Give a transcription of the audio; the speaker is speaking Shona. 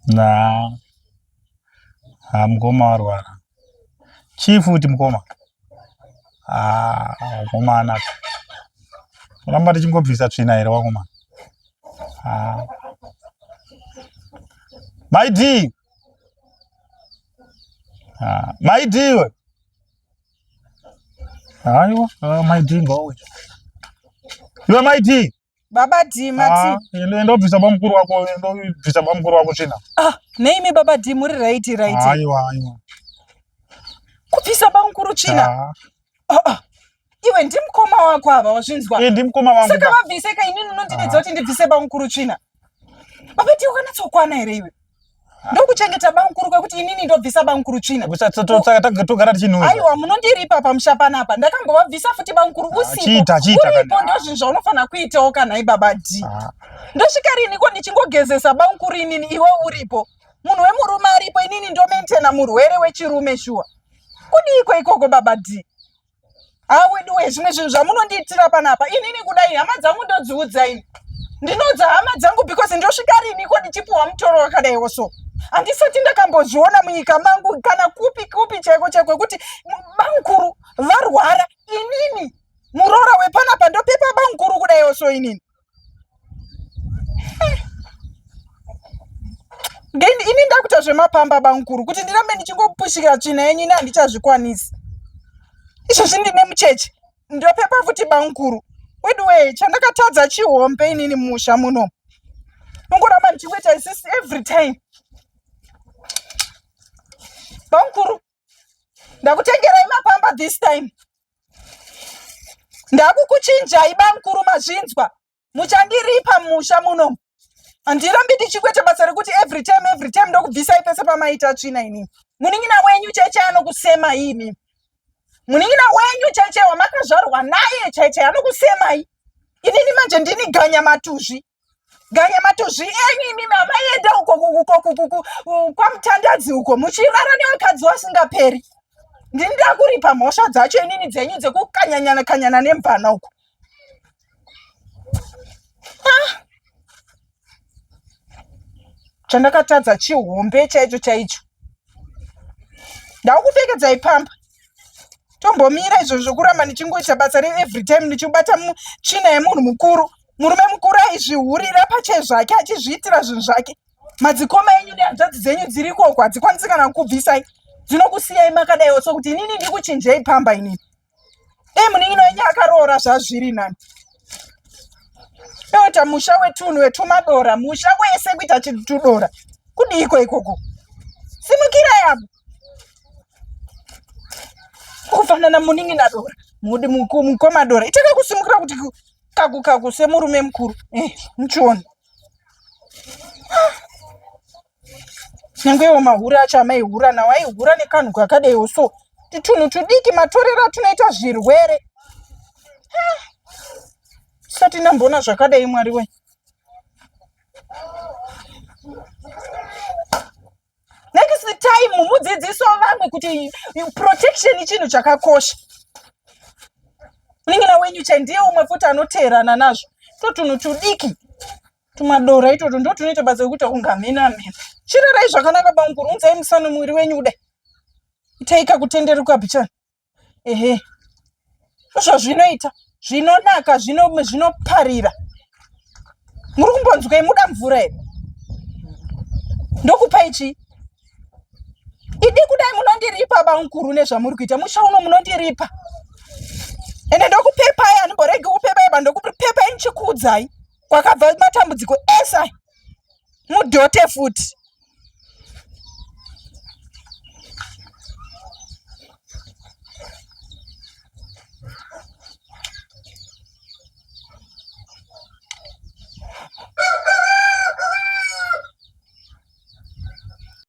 Na. Ha mukoma warwara. Chii futi mukoma? Ah, mukoma anaka. Ramba tichingobvisa tsvina here wakomana? Ah. Mai D. Ah, Mai D we. Aiwa, ah, Mai D ngauye. Iwe Mai D. Baba D mati. Ah, enda obvisa bamukuru wako, enda obvisa bamukuru wako tsvina. Ah, neimi baba D muri right right. Aiwa, aiwa. Kubvisa bamukuru tsvina. Ah. Ah, ah. Iwe ndimukoma wako ava wazvinzwa. Eh, ndimukoma wangu. Saka vabvise ka inini unondinetsa kuti ndibvise bamukuru tsvina. Baba D wakanatsokwana here iwe? Ndokuchengeta bamukuru kwekuti inini ndobvisa bamukuru tsvina. Saka togara tichinhuwa. Aiwa munondiripa pamusha panapa. Ndakambovabvisa futi bamukuru Ah, usipo. chiita, chiita Uripo kana. ndozvinhu zvaunofanira kuitawo kana baba D. Ah, Ndosvika riniko ndichingogezesa bamukuru inini iwe uripo. Munhu wemurume aripo inini ndomaintaina murwere wechirume shuwa. Kudiiko ikoko baba D? Ah weduwe zvimwe zvinhu zvamunondiitira panapa inini kudai hama dzangu ndodziudza ini ndinoudza hama dzangu because ndosvika riniko ndichipuhwa mutoro wakadaiwo so handisati ndakambozviona munyika mangu kana kupi kupi chaiko chaiko kuti bamukuru varwara inini muroora wepanapa ndopepa bamukuru kudaiwo so inini ini ndakuita zvemapamba bamukuru kuti ndirambe ndichingopushikira tsvina yenyu ini handichazvikwanisi izvozvi ndine mucheche ndopepa futi bamukuru weduwee chandakatadza chihombe inini musha muno ongoramba ndichingoita isisi every time bamukuru ndakutengerai mapamba this time ndakukuchinjai bamukuru mazvinzwa muchandiripa musha muno handirambi ndichikuita basa rekuti every time every time ndokubvisai pese pamaita tsvina inini munin'ina wenyu chaichai anokusemai imi munin'ina wenyu chaichai wamakazvarwa naye chaichai anokusemai inini manje ndini ganya matuzvi ganya matuzvi enyu imimi amaienda uko kwamutandadzi uko muchirara nevakadzi vasingaperi ndini ndakuripa mhosva dzacho inini dzenyu dzekukanyanyana kanyana nemvana uko ah! chandakatadza chihombe chaicho chaicho ndakupfekedzai pamba tombomira izvo zvokuramba ndichingoita basa reevery time ndichibata tsvina yemunhu mukuru murume mukuru aizvihurira pache zvake achizviitira zvinhu zvake madzikoma enyu nehanzvadzi dzenyu dziri ikoko hadzikwanisi kana kukubvisai dzinokusiyai makadaiwo sokuti inini ndikuchinjei pamba inini dei munin'ina wenyu akaroora zvazviri nani ota musha wetunhu wetumadora musha wese kuita chitudora kudiiko ikoko simukirai apo kufanana munin'ina dora mudi mukoma dora itaka kusimukira kuti kaku kaku semurume mukuru eh, muchiona Nyangwe iwo mahure acho amaihura nawo aihura nekanhu kakadaiwo so tutunhu tudiki matorero atunoita zvirwere sati ndamboona zvakadai mwari we next time mudzidziso vamwe kuti protection chinhu chakakosha munin'ina wenyu chai ndiye umwe futi anoteerana nazvo totunhu tudiki tumadora itoto ndo tunoita basa rekuita kunge hameno ameno chirarai zvakanaka bamukuru unzai musano muviri wenyu kudai itai kakutenderuka pichana ehe ndozvazvinoita zvinonaka zvinoparira muri kumbonzwei muda mvura here ndokupai chii idi kudai munondiripa bamukuru nezvamuri kuita musha uno munondiripa ende ndokupepai handimboregi kupepai ba ndokupepai ndichikuudzai kwakabva matambudziko ese mudhote futi.